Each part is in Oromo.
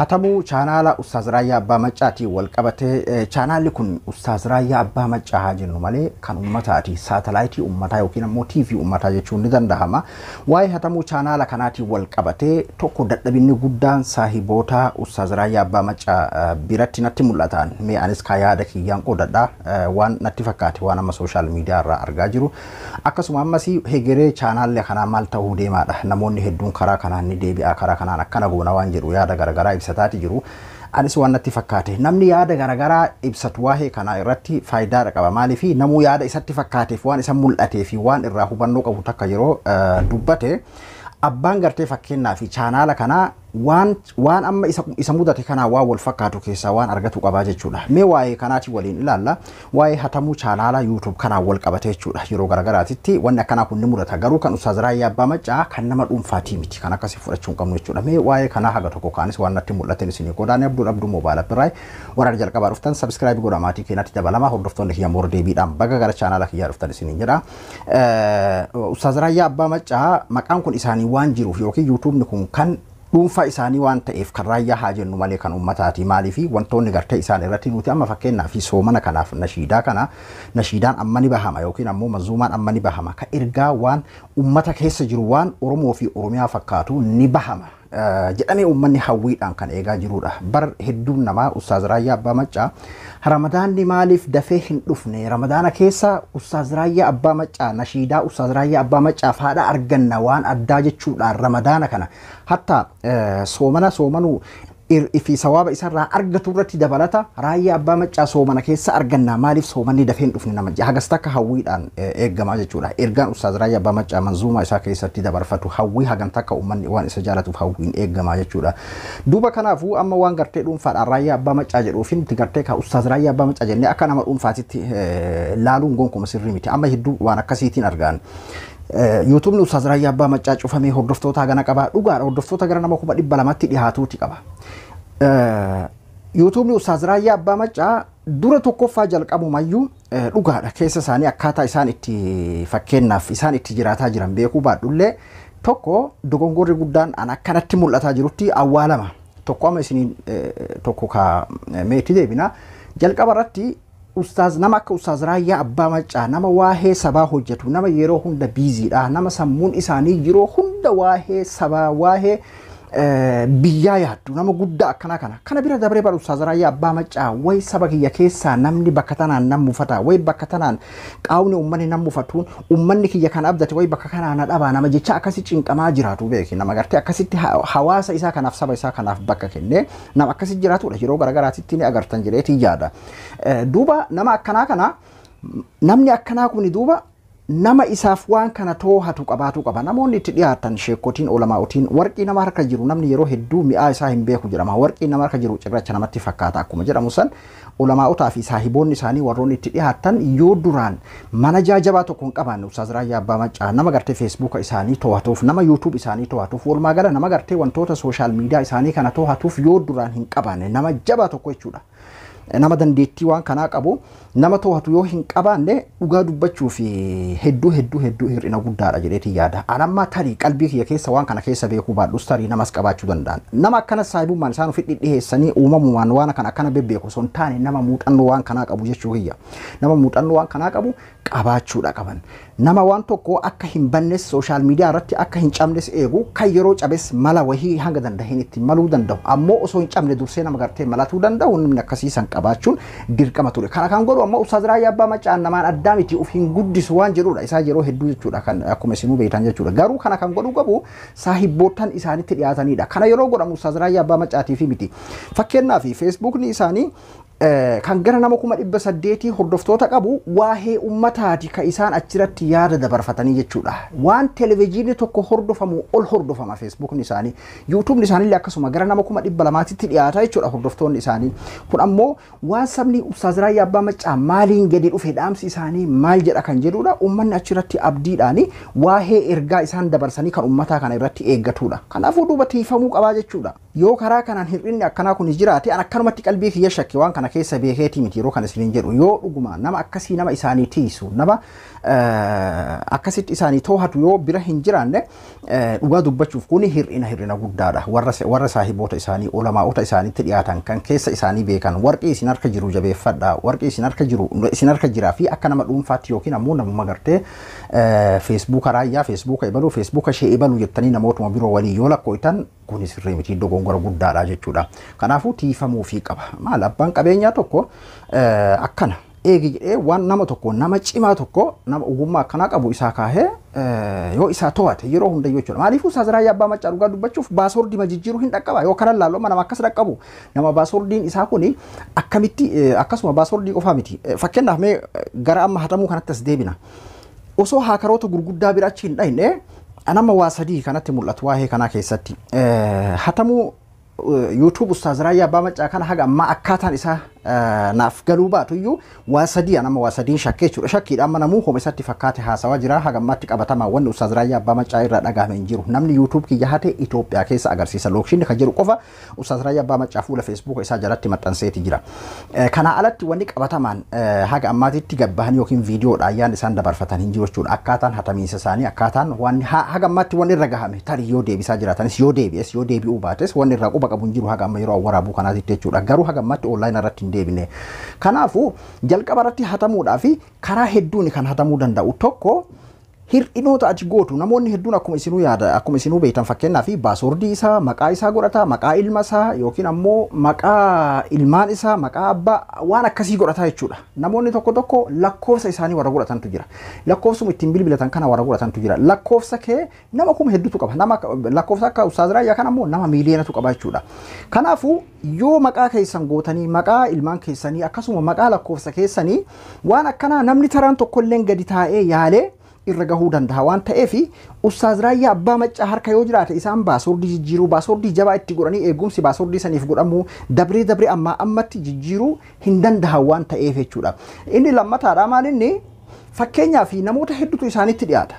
Hatamuu chaanaala Ustaaz Raayyaa Abbaa Maccaatiin wal qabatee, chaanaalli kun Ustaaz Raayyaa Abbaa Maccaa haa jennu malee kan uummataati. Saatalaayitii uummataa yookiin ammoo TV uummataa jechuun ni danda'ama. Waa'ee hatamuu chaanaala kanaatiin wal qabatee tokko dadhabinni guddaan saahiboota Ustaaz Raayyaa Abbaa Maccaa biratti natti mul'atan. Mee anis kaa yaada kiyyaan qoodadha. Waan natti fakkaate waan amma sooshaal miidiyaa irraa argaa jiru. Akkasuma ammas hegeree chaanaalli kanaa maal ta'uu deemaadha. Namoonni hedduun karaa kanaan ni deebi'a, karaa kanaan akkana goona waan jedhu yaada garaagaraa ibsataati jiru. Anis waan natti fakkaate namni yaada garaagaraa ibsatu waa'ee kanaa irratti faayidaa qaba. Maaliif namuu yaada isatti fakkaateef waan isa mul'atee fi waan irraa hubannoo qabu takka yeroo dubbate abbaan gartee fakkeenyaa fi chaanaala kanaa waan amma isa mudate kanaa waan wal fakkaatu keessaa waan argatu qabaa jechuudha. Mee waa'ee kanaatiin waliin ilaalla. Waa'ee hatamuu chaanaala YouTube kanaan wal qabate jechuudha. Yeroo garaagaraatitti wanni akkanaa kun ni mudata. Garuu kan Ustaaz Raayyaa Abbaa Maccaa kan nama dhuunfaatii miti. Kan akkasii fudhachuu hin qabnu jechuudha. Mee waa'ee kanaa haga tokko kaanis waan natti mul'ateen isinii qoodaan Abduun Abduu Moobaala Birraay warra jalqabaa dhuftan subscribe godhaa maatii keenyatti dabalamaa hordoftoonni kiyya moor deebiidhaan baga gara chaanaala kiyyaa dhuftan isiniin jedha. Ustaaz Raayyaa Abbaa Maccaa maqaan kun isaanii waan jiruuf yookiin YouTubeni kun kan dhuunfaa isaanii waan ta'eef kan raayyaa haa jennu malee kan uummataati. Maaliif wantoonni gartee isaan irratti nuti amma fakkeenyaa fi soomana kanaaf nashiidaa kana nashiidaan amma ni bahama yookiin ammoo manzuumaan amma ni bahama ka ergaa waan uummata keessa jiru waan Oromoo fi Oromiyaa fakkaatu ni bahama jedhamee uummanni hawwiidhaan kan eegaa jirudha. Bar hedduun namaa Ustaaz Raayyaa Abbaa Maccaa Ramadaanni maaliif dafee hin dhufne, Ramadaana keessa Ustaaz Raayyaa Abbaa Maccaa nashiidaa Ustaaz Raayyaa Abbaa Maccaa faadha arganna waan addaa jechuudhaan Ramadaana kana hatta soomana soomanuu fi sawaaba isarraa argatu irratti dabalata Raayyaa Abbaa Maccaa soomana keessa arganna maaliif soomanni dafee hin dhufne nama hagas takka hawwiidhaan eeggamaa jechuudha. Ergaan Ustaaz Raayyaa Abbaa Maccaa manzuumaa isaa keessatti dabarfatu hawwii hagam takka uummanni waan isa jaalatuuf hawwiin eeggamaa jechuudha. Duuba kanaafuu amma waan gartee dhuunfaadhaan Raayyaa Abbaa Maccaa jedhuuf nuti gartee ka Ustaaz Raayyaa Abbaa Maccaa jennee akka nama dhuunfaatitti laaluun gonkuma sirrii miti. Amma hedduu waan akkasiitiin argaan. YouTubeni Ustaaz Raayyaa Abbaa Maccaa cufamee hordoftoota hagana qaba. Dhugaadha, hordoftoota gara nama 200,000 dhiyaatuuti qaba. YouTubeni Ustaaz Raayyaa Abbaa Maccaa dura tokkoffaa jalqabumayyuu dhugaadha keessa isaanii akkaataa isaan itti fakkeenyaaf isaan itti jiraataa jiran beekuu baadhullee tokko dogongorri guddaan an akkanatti mul'ataa jirutti awwaalama. Tokko amma isiniin tokko ka meetti deebina. Jalqaba irratti Ustaaz nama akka Ustaaz Raayyaa Abbaa Maccaa nama waa'ee sabaa hojjetu, nama yeroo hunda biiziidha, nama sammuun isaanii yeroo hunda waa'ee sabaa waa'ee biyyaa yaaddu, nama guddaa akkanaa kana. Kana bira dabaree bara Ustaaz Raayyaa Abbaa Maccaa wayi saba kiyya keessaa namni bakka tanaan nam mufata, wayi bakka tanaan qaawni uummanni nam mufatuun uummanni kiyya kan abdate wayi bakka kanaan na dhabaa nama jecha akkasi cinqamaa jiraatu beeki. Nama gartee akkasitti hawaasa isaa kanaaf saba isaa kanaaf bakka kennee nama akkasi jiraatudha. Yeroo garaagaraatitti ni agartan jedheetii yaada. Duuba nama akkanaa kana namni akkanaa kuni duuba nama isaaf waan kana toohatu qabaatu qaba. Namoonni itti dhiyaatan sheekotiin olamaa'otiin warqii nama harka jiru namni yeroo hedduu mi'aa isaa hin beeku jedhama. Warqii nama harka jiru cirracha namatti fakkaata akkuma jedhamu san olamaa'otaa fi saahiboonni isaanii warroonni itti dhiyaatan yoo duraan mana jaajabaa tokko hin qabaanne Ustaaz Raayyaa Abbaa Maccaa nama gartee feesbuuka isaanii to'atuuf, nama yuutuub isaanii to'atuuf, walumaa gala nama gartee wantoota sooshaal miidiyaa isaanii kana to'atuuf yoo duraan hin qabaanne nama jabaa tokko jechuudha. Nama dandeettii waan kanaa qabu nama to'atu yoo hin qabaanne dhugaa dubbachuu fi hedduu hedduu hedduu hir'ina guddaadha jedheetii yaada. Anammaa tarii qalbii kiyya keessa waan kana keessa beekuu baadhus tarii namas qabaachuu danda'an. Nama akkana saahibummaan isaan ofi dhidhiheessanii uumamumaan waan kana akkana bebbeeku osoo hin taane nama muuxannoo waan kanaa qabu jechuu kiyya. Nama muuxannoo waan kanaa qabu qabaachuudha qaban. Nama waan tokko akka hin bannes sooshaal miidiyaa irratti akka hin cabnes eegu kan yeroo cabes mala wahii hanga danda'een itti maluu danda'u. Ammoo osoo hin cabne dursee nama gartee malatuu danda'u namni akkasiisan qabaachuun dirqama ture. Kana kan godhu ammoo Ustaaz Raayyaa Abbaa Maccaa namaan addaa miti of hin guddisu waan jedhudha. Isaa yeroo hedduu jechuudha kan akkuma isinuu beektan jechuudha. Garuu kana kan godhu qabu saahibboottan isaanitti dhiyaatanidha. Kana yeroo godhamu Ustaaz Raayyaa Abbaa Maccaatii fi miti. Fakkeenyaaf feesbuukni isaanii kan gara nama 800,000 hordoftoota qabu waa'ee uummataati kan isaan achirratti yaada dabarfatanii jechuudha. Waan televezyiinii tokko hordofamu ol hordofama feesbuukni isaanii. Yuutuubni isaaniillee akkasuma gara nama 200,000 dhiyaata jechuudha hordoftoonni isaanii. Kun ammoo waan sabni Ustaaz Raayyaa Abbaa Maccaa maaliin gadi dhufe dhaamsi isaanii maal jedha kan jedhudha. Uummanni achirratti abdiidhaani waa'ee ergaa isaan dabarsanii kan uummataa kana irratti eeggatudha. Kanaafuu duuba tiifamuu qabaa jechuudha. Yoo karaa kanaan hir'inni akkanaa kun jiraate an akkanumatti qalbii kiyya shakke waan kana keessa beekeetii miti yeroo kana isiniin jedhu yoo dhuguma nama akkasii nama isaanii tiisu nama akkasitti isaanii toohatu yoo bira hin jiraanne dhugaa dubbachuuf kuni hir'ina guddaadha. Warra saahiboota isaanii ulamaa'ota isaaniitti dhiyaatan kan keessa isaanii beekan warqii isin harka jiru jabeeffadha warqii isin harka jiru isin harka jiraa fi akka nama dhuunfaatti yookiin ammoo namuma gartee feesbuuka raayyaa feesbuuka ibaluu feesbuuka ishee ibaluu jettanii namootuma biroo walii yoo lakkooytan kun sirrii miti dogongora guddaadha jechuudha. Kanaafuu tiifamuufii qaba. Maal abbaan qabeenyaa tokko akkana eegi jedhee waan nama tokko nama cimaa tokko nama ogummaa akkanaa qabu isaa kaahee yoo isaa to'ate yeroo hundayyuu jechuudha. Maaliifuu Ustaaz Raayyaa Abbaa Maccaa dhugaa dubbachuuf baasoordii ma jijjiiruu hin dhaqqaba yoo kanan laallu amma nama akkas dhaqqabu nama baasoordiin isaa kuni akkamitti akkasuma baasoordii qofaa miti. Fakkeenyaaf mee gara amma hatamuu kanatti as deebina. Osoo haakaroota gurguddaa bira achi hin dhayne anamma waa sadii kanatti mul'atu waa'ee kanaa keessatti. Hatamuu YouTube Ustaaz Raayyaa Abbaa Maccaa kana haga ammaa akkaataan isaa naaf galuu baatu iyyuu waa sadii anamma waa sadiin shakkee jechuudha. Shakkiidha amma namuu homa isatti fakkaate haasawaa jira haga ammaatti qabatamaa wanni Ustaaz Raayyaa Abbaa Maccaa irraa dhagahame hin jiru. Namni YouTube kiyya hate Itoophiyaa keessa agarsiisa. Lookshinni kan jedhu qofa Ustaaz Raayyaa Abbaa Maccaa fuula Facebook isaa jalatti maxxanseeti jira. Kanaa alatti wanni qabatamaan haga ammaatitti gabbahan yookiin viidiyoodhaan yaan isaan dabarfatan hin jiru jechuudha. Akkaataan hatamiinsa isaanii akkaataan waan haga ammaatti wanni irra gahame tarii yoo deebisaa jiraatanis yoo deebi'es yoo deebi'uu baates wanni irraa quba qabu hin jiru haga amma yeroo waraabuu kanaatitti jechuudha. Garuu haga ammaatti online irratti hin deebine. Kanaafuu jalqaba irratti hatamuudhaa fi karaa hedduun kan hatamuu danda'u tokko hir'inoota ati gootu namoonni hedduun akkuma isinuu yaada akkuma isinuu beektan fakkeenyaaf baasoordii isaa maqaa isaa godhata maqaa ilma isaa yookiin ammoo maqaa ilmaan isaa maqaa abbaa waan akkasii godhata jechuudha. Namoonni tokko tokko lakkoofsa isaanii warra godhatantu jira. Lakkoofsuma ittiin bilbilatan kana warra godhatantu jira. Lakkoofsa kee nama kuma hedduutu qaba. Nama lakkoofsa akka Ustaaz Raayyaa kana ammoo nama miiliyoonatu qaba jechuudha. Kanaafuu yoo maqaa keessan gootanii maqaa ilmaan keessanii akkasuma maqaa lakkoofsa keessanii waan akkanaa namni taraan tokkolleen gadi taa'ee yaalee irra gahuu danda'a waan ta'eef Ustaaz Raayyaa Abbaa Maccaa harka yoo jiraate isaan baasoordii jijjiiruu baasoordii jabaa itti godhanii eegumsi baasoordii saniif godhamu dabree dabree ammaa ammatti jijjiiruu hin danda'an waan ta'eef jechuudha. Inni lammataadha maal inni fakkeenyaaf namoota hedduutu isaanitti dhiyaata.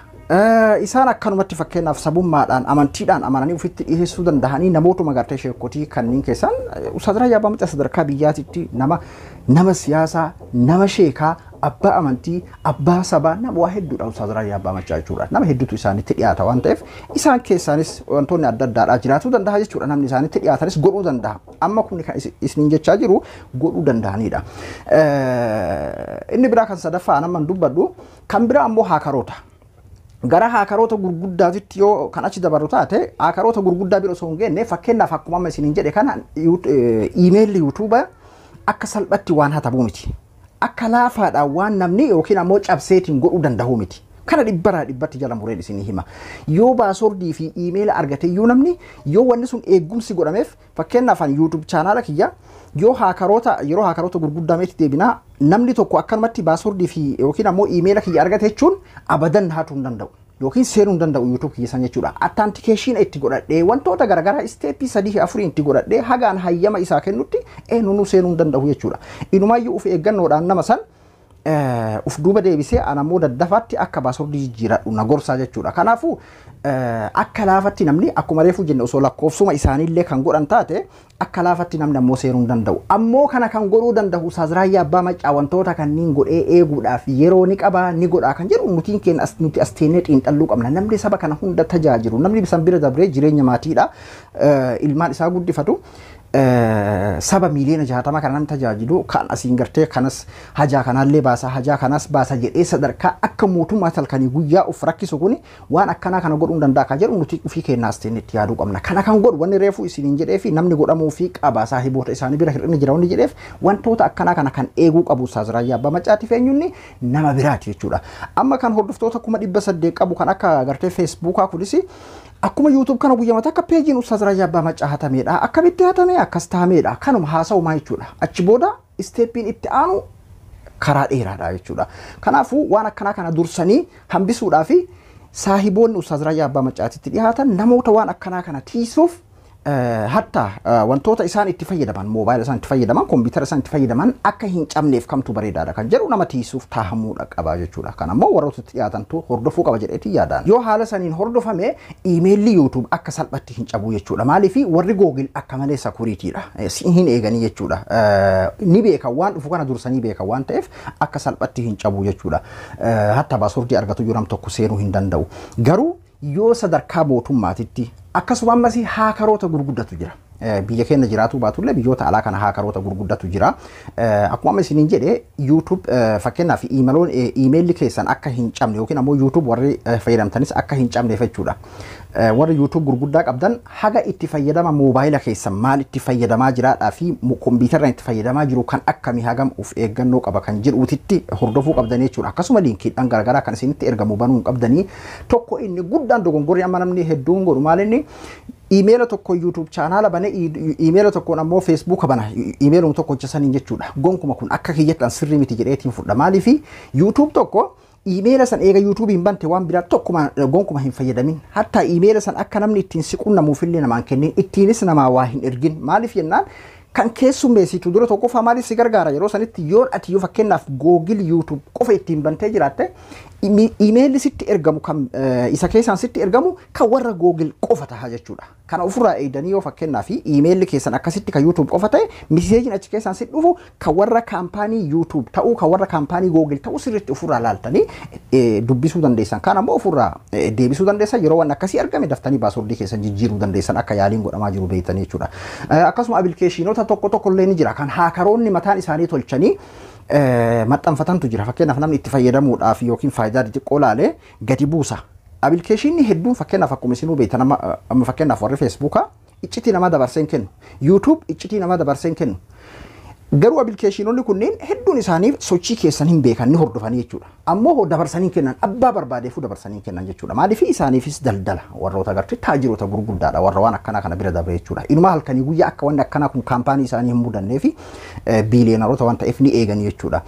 Isaan akkanumatti fakkeenyaaf sabummaadhaan amantiidhaan amananii ofitti dhiyeessuu danda'anii namootuma gartee sheekotii kanneen keessan Ustaaz Raayyaa Abbaa Maccaa sadarkaa biyyaatitti nama siyaasaa nama sheekaa abbaa amantii abbaa sabaa nama waa hedduudha Ustaaz Raayyaa Abbaa Maccaa jechuudha. Nama hedduutu isaanitti dhiyaata waan ta'eef isaan keessaanis wantoonni adda addaadhaa jiraatuu danda'a jechuudha. Namni isaanitti dhiyaatanis godhuu danda'a. Amma kun kan isiniin jechaa jiru godhuu danda'anidha. Inni biraa kan sadaffaa naman dubbadhu kan biraa ammoo haakaroota. Gara haakaroota gurguddaatitti yoo kan achi dabaru taate haakaroota gurguddaa bira osoo hin geenne fakkeenyaaf akkuma amma isiniin jedhe kana iimeelli yuutuuba akka salphatti waan hatamuu miti. Akka laafaadhaan waan namni yookiin ammoo cabseetiin godhuu danda'u miti. Kana dhibbaraa dhibbatti jala mureen isinii hima. Yoo baasoordii fi iimeela argate iyyuu namni yoo wanni sun eegumsi godhameef fakkeenyaaf ani YouTube chaanaala kiyya yoo haakaroota yeroo haakaroota gurguddaa meetti deebinaa namni tokko akkanumatti baasoordii fi yookiin ammoo iimeela kiyya argate jechuun abadan hatuu hin danda'u. Yookiin seenuu hin danda'u YouTube kiyya san jechuudha. Attantikeshiin itti godhadhee wantoota garaagaraa isteeppii 3 fi 4 itti godhadhee hagaan hayyama isaa kennutti eenyuunuu seenuu hin danda'u jechuudha. Inumaayyuu of eeggannoodhaan nama san uf duuba deebisee an ammoo daddafaatti akka baasoordii jijjiiradhu na gorsaa jechuudha. Kanaafuu akka laafatti namni akkuma reefu jenne osoo lakkoofsuma isaaniillee kan godhan taate akka laafatti namni ammoo seenuu hin danda'u. Ammoo kana kan godhuu danda'u Ustaaz Raayyaa Abbaa Maccaa wantoota kanneen godhee eeguudhaaf yeroo ni qabaa ni godhaa kan jedhu nutiin keenya nuti as teennee xiinxalluu qabna. Namni saba kana hunda tajaajilu namni san bira dabree jireenya maatiidha ilmaan isaa guddifatu. Saba miiliyoona 60 kana namni tajaajilu kan asiin gartee kanas hajaa kanallee baasa hajaa kanas baasa jedhee sadarkaa akka mootummaa talkanii guyyaa of rakkisu kuni waan akkanaa kana godhuu danda'a kan jedhu nuti ofii keenyaas ta'e itti yaaduu qabna. Kana kan godhu wanni reefuu isiniin jedhee fi namni godhamuu fi qaba saahiboota isaanii bira hir'inni jira wanni jedheef wantoota akkanaa kana kan eeguu qabu Ustaaz Raayyaa Abbaa Maccaatiif eenyunni nama biraati jechuudha. Amma kan hordoftoota 800,000 qabu kan akka gartee feesbuukaa kunis akkuma YouTube kana guyyaa mataa akka peejiin Ustaaz Raayyaa Abbaa Maccaa hatameedha. Akkamitti hatame akkas tahameedha. Kanuma haasa'umaa jechuudha. Achi booda isteeppiin itti aanu karaa dheeraadha jechuudha. Kanaafuu waan akkanaa kana dursanii hambisuudhaa fi saahiboonni Ustaaz Raayyaa Abbaa Maccaatitti dhiyaatan namoota waan akkanaa kana tiisuuf Hatta wantoota isaan itti fayyadaman, moobaayila isaan itti fayyadaman, kompiitara isaan itti fayyadaman akka hin cabneef kamtu bareedaadha kan jedhu nama tiisuuf taahamuudha qaba jechuudha. Kan ammoo warroota itti dhiyaatantu hordofuu qaba jedheetii yaadaan. Yoo haala saniin hordofame, iimeelli YouTube akka salphatti hin cabu jechuudha. Maaliif? Warri Google akka malee securitydha. Hin eeganii jechuudha. Ni beekan, waan dhufu kana dursanii beekan waan ta'eef akka salphatti hin cabu jechuudha. Hatta passwordii argatu jiru nam tokko seenuu hin danda'u. Garuu yoo sadarkaa mootummaatitti, akkasuma ammas hackeroota gurguddatu jira. Biyya keenya jiraatu baatullee biyyoota alaa kana hackeroota gurguddatu jira. Akkuma amma isiniin jedhe, YouTube fakkeenyaaf iimeeloon iimeelli keessan akka hin cabne yookiin ammoo YouTube warri fayyadamtanis akka hin cabneef jechuudha. Warri YouTube gurguddaa qabdan haga itti fayyadama moobaayila keessan maal itti fayyadamaa jiraadhaa fi kompiitarra itti fayyadamaa jiru kan akkamii hagam of eeggannoo qaba kan jedhuutitti hordofuu qabdan jechuudha. Akkasuma linkiidhaan garaagaraa kan isinitti ergamu banuu hin qabdanii. Tokko inni guddaan dogongorri amma namni hedduun godhu maal? Inni iimeela tokko YouTube channel bane, iimeela tokkoon ammoo Facebooka bana, iimeeluma tokko hojjetaniin jechuudha. Gonkuma kun akka kiyyatti an sirrii miti jedheetiin fudha. Maaliif? YouTube tokko iimeela san eega YouTubeiin bante waan biraa tokkuma gonkuma hin fayyadamin. Hatta iimeela san akka namni ittiin si qunnamuufillee namaan kennin, ittiinis namaa waa hin ergin. Maaliif jennaan, kan keessummeessitu dura tokkoffaa maaliif si gargaara? Yeroo sanitti yoo ati yoo fakkeenyaaf Google YouTube qofa ittiin bantee jiraatte, iimeelli sitti ergamu kan isa keessaan sitti ergamu kan warra Google qofa taha jechuudha. Kana ofirraa eegdanii, yoo fakkeenyaaf iimeelli keessan akkasitti kan YouTube qofa ta'e, messageiin achi keessaan sitti dhufu kan warra kaampaanii YouTube ta'uu, kan warra kaampaanii Google ta'uu sirriitti ofirraa laaltanii dubbisuu dandeessan. Kan ammoo ofirraa deebisuu dandeessan, yeroo waan akkasii argame daftanii passwordii keessan jijjiiruu dandeessan, akka yaaliin godhamaa jiru beektanii jechuudha. Akkasuma applicationoota tokko tokko illee ni jira kan hackeroonni mataan isaanii tolchanii maxxanfatantu jira. Fakkeenyaaf namni itti fayyadamuudhaaf yookiin faayidaa xixiqqoo laalee gadi buusa. Applicationni hedduun, fakkeenyaaf akkuma isinuu beektan, amma fakkeenyaaf warri Facebookaa iccitii namaa dabarsee hin kennu. YouTube iccitii namaa dabarsee hin kennu. Garuu applicationoonni kunneen hedduun isaanii sochii keessan hin beekan, ni hordofanii jechuudha. Ammoo dabarsanii kennan, abbaa barbaadeefuu dabarsanii kennan jechuudha. Maaliif? Isaaniifis daldala, warroota agartee taajiroota gurguddaadha warra waan akkanaa kana bira dabre jechuudha. Inuma halkanii guyyaa akka wanni akkanaa kun kaampaanii isaanii hin mudannee fi billionaireoota waan ta'eef ni eeganii jechuudha.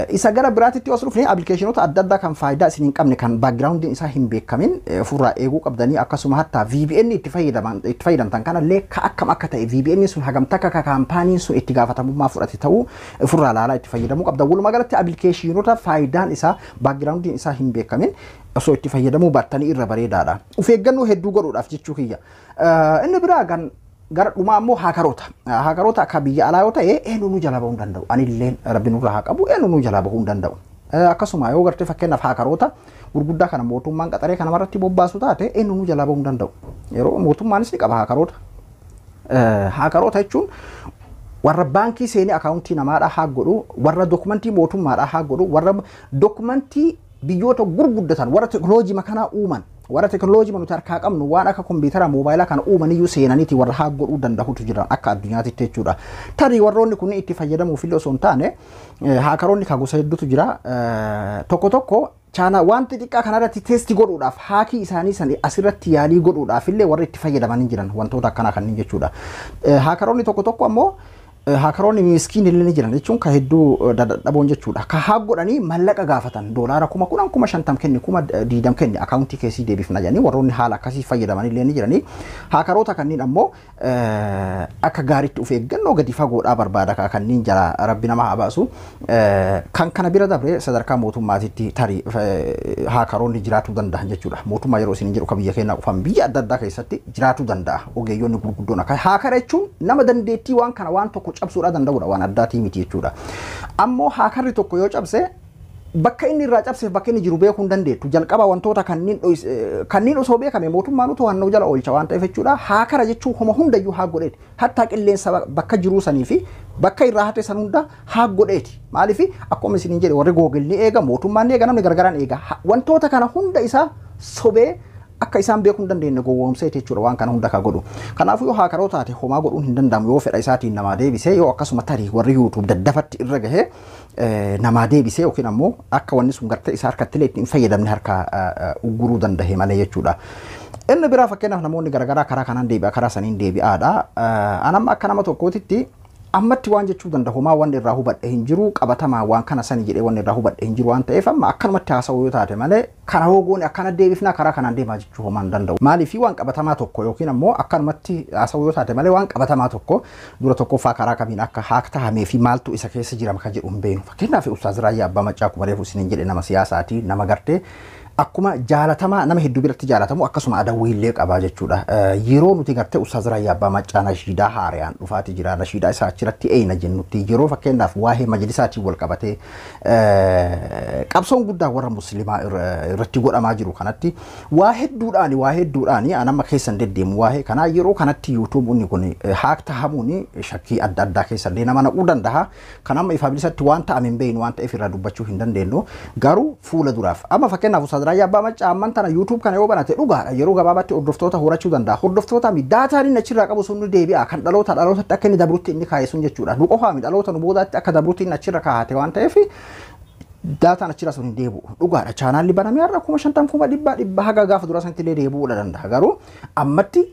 Isa gara biraatitti os dhufne, applicationoota adda addaa kan faayidaa isin hin qabne, kan backgroundiin isaa hin beekamin ofirraa eeguu qabdanii. Akkasuma hatta VPN itti fayyadaman, itti fayyadamtan kanallee ka akkam akka ta'e, VPN sun hagam takka ka kaampaaniin sun itti gaafatamummaa fudhate ta'uu ofirraa ilaalaa itti fayyadamuu qabda. Walumaa galatti applicationoota faayidaan isaa, backgroundiin isaa hin beekamin osoo itti fayyadamuu baattanii irra bareedaadha. Of eeggannoo hedduu godhuudhaaf jechuu kiyya. Inni biraa kan gara dhumaa ammoo hackeroota. Hackeroota akka biyya alaa yoo ta'e eenyu nu jalaa bahuu hin danda'u. Anillee rabbi nurraa haa qabu, eenyu nu jalaa bahuu hin danda'u. Akkasuma yoo gartee fakkeenyaaf hackeroota gurguddaa kana mootummaan qaxaree kana irratti bobbaasu taate, eenyu nu jalaa bahuu hin danda'u. Yeroo mootummaanis ni qaba hackeroota. Hackeroota jechuun warra baankii seenee accountii namaadhaa haa godhu, warra dokumentii mootummaadhaa haa godhu, warra dokumentii biyyoota gurguddatan, warra teekinooloojii makanaa uuman, warra teekinooloojii nuti harkaa qabnu waan akka kompiitara, moobaayilaa kana uumaniyyuu seenaniiti warra haa godhuu danda'utu jiran akka addunyaatitti jechuudha. Tarii warroonni kun itti fayyadamuuf illee osoo hin taane, hackeroonni ka gosa hedduutu jira. Tokko tokko chaanaa waan xixiqqaa kanarratti test godhuudhaaf, hackii isaanii san asirratti yaalii godhuudhaaf illee warri itti fayyadamanii jiran wantoota akkanaa kanneen jechuudha. Hackeroonni tokko tokko ammoo, hackeroonni miskiin illee ni jiran jechuun ka hedduu dadhaboon jechuudha. Ka hack godhanii mallaqa gaafatan, doolaara 10,000, 50,000 kenni, 20,000 kenni, accountii keessii deebifna jedhanii warroonni haala akkasii fayyadaman illee ni jiranii. Hackeroota kanneen ammoo akka gaariitti of eeggannoo gadi fagoodhaa barbaada, kanneen jala rabbi nama haa baasu. Kan kana bira dabre sadarkaa mootummaatitti tarii hackeroonni jiraatuu danda'an jechuudha. Mootummaa yeroo isin jedhu ka biyya keenyaa qofaan, biyya adda addaa keessatti jiraatuu danda'a. Ogeeyyoonni gurguddoon akka hackera jechuun nama dandeettii waan kana waan tokko cabsuudhaa danda'udha, waan addaatii miti jechuudha. Ammoo hackerri tokko yoo cabse, bakka inni irraa cabseef bakka inni jiru beekuu hin dandeettu. Jalqaba wantoota kanneen osoo beekame mootummaan to'annoo jala oolcha waan ta'eef jechuudha. Hackera jechuun homa hundayyuu hack godheeti. Hattaa qilleensa bakka jiruu sanii fi bakka irraa hate san hunda hack godheeti. Maaliif? Akkuma isiniin jedhe, warri Google ni eega, mootummaan ni eega, namni gargaraan eega. Wantoota kana hunda isaa sobee akka isaan beekuu hin dandeenye gowwoomsee jechuudha waan kana hunda ka godhu. Kanaafuu yoo hackeroo taate homaa godhuun hin danda'amu, yoo fedha isaatiin namaa deebisee, yoo akkasuma tarii warri YouTube daddafatti irra gahee namaa deebisee, yookiin ammoo akka wanni sun gartee isaa harkatti illee ittiin fayyadamne harka ugguruu danda'e malee jechuudha. Inni biraa fakkeenyaaf namoonni garaagaraa karaa kanaan deebi'a, karaa saniin deebi'aadha. Anamma akka nama tokkootitti Ammatti waan jechuu danda'u homaa waan irraa hubadhe hin jiru, qabatamaa waan kana sani jedhee waan irraa hubadhe hin jiru waan ta'eef amma akkanumatti haasa'uu yoo taate malee kana hoogoon akkana deebifnaa karaa kanaan deemaa jechuu homaa hin danda'u. Maaliif waan qabatamaa tokko yookiin ammoo akkanumatti haasa'uu yoo taate malee waan qabatamaa tokko dura tokkoffaa karaa kamiin akka haak tahamee fi maaltu isa keessa jira kan jedhu hin beeknu. Fakkeenyaaf Ustaaz Raayyaa Abbaa Maccaa akkuma reefu isiniin jedhe nama siyaasaati, nama gartee akkuma jaalatamaa nama hedduu biratti jaalatamu akkasuma adawwii illee qabaa jechuudha. Yeroo nuti gartee Ustaaz Raayyaa Abbaa Maccaa nashiidaa haaraan dhufaati jira. Nashiidaa isaa achirratti eeyna jennutti yeroo fakkeenyaaf waa'ee majlisaatiin wal qabatee qabsoon guddaa warra musliimaa irratti godhamaa jiru kanatti waa hedduudhaani an amma keessan deddeemu waa'ee kanaa yeroo kanatti yuutuubuun kun haak tahamuun shakkii adda addaa keessallee nama naquu danda'a. Kan amma ifaa bilisatti waan ta'ame hin beeknu waan ta'eef irraa dubbachuu hin dandeenyu garuu fuula duraaf amma fakkeenyaaf Ustaaz Raayyaa Abbaa Maccaa amman tana YouTube kana yoo banate dhugaadha yeroo gabaabaatti hordoftoota horachuu danda'a. Hordoftoota mi daataan inni achirraa qabu sun nu deebi'a kan dhaloota dhalootatti akka inni dabrutti inni kaa'e sun jechuudha. Nu qofaa mi dhaloota nu boodaatti akka dabrutti inni achirra kaa'ate waan ta'eef daataan achirraa sun hin deebi'u. Dhugaadha chaanaalli banamee har'a 50,000 100,000 haga gaafa duraa sanatti illee deebi'uudha danda'a. Garuu ammatti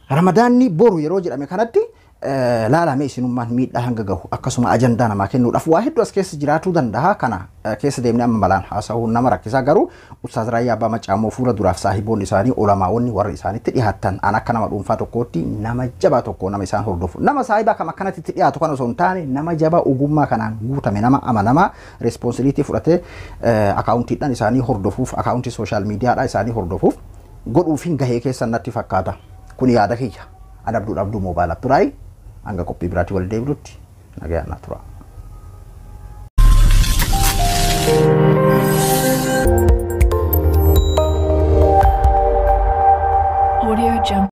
Ramadaanni boru yeroo jedhame kanatti laalame isinummaan miidhaa hanga gahu akkasuma ajandaa namaa kennuudhaaf waa hedduu as keessa jiraatuu danda'a. Kana keessa deemnee amma malaan haasa'uun nama rakkisaa garuu Ustaaz Raayyaa Abbaa Maccaa immoo fuula duraaf saahiboonni isaanii ulamaa'onni warra isaanitti dhiyaatan an akka nama dhuunfaa tokkootti nama jabaa tokko nama isaan hordofu nama saahibaa kam akkanatti itti dhiyaatu kana osoo hin taane nama jabaa ogummaa kanaan guutame nama amanamaa responsibilitii fudhatee akaawuntiidhaan isaanii hordofuuf akaawuntii sooshaal miidiyaadhaa isaanii hordofuuf godhuufiin gahee keessan natti fakkaata. Kun yaada kiyya. An Abduu Abduu Moobaayil Abduraayi hanga qophii biraatti wal deebinutti nagayaan naa tura. Audio Jungle.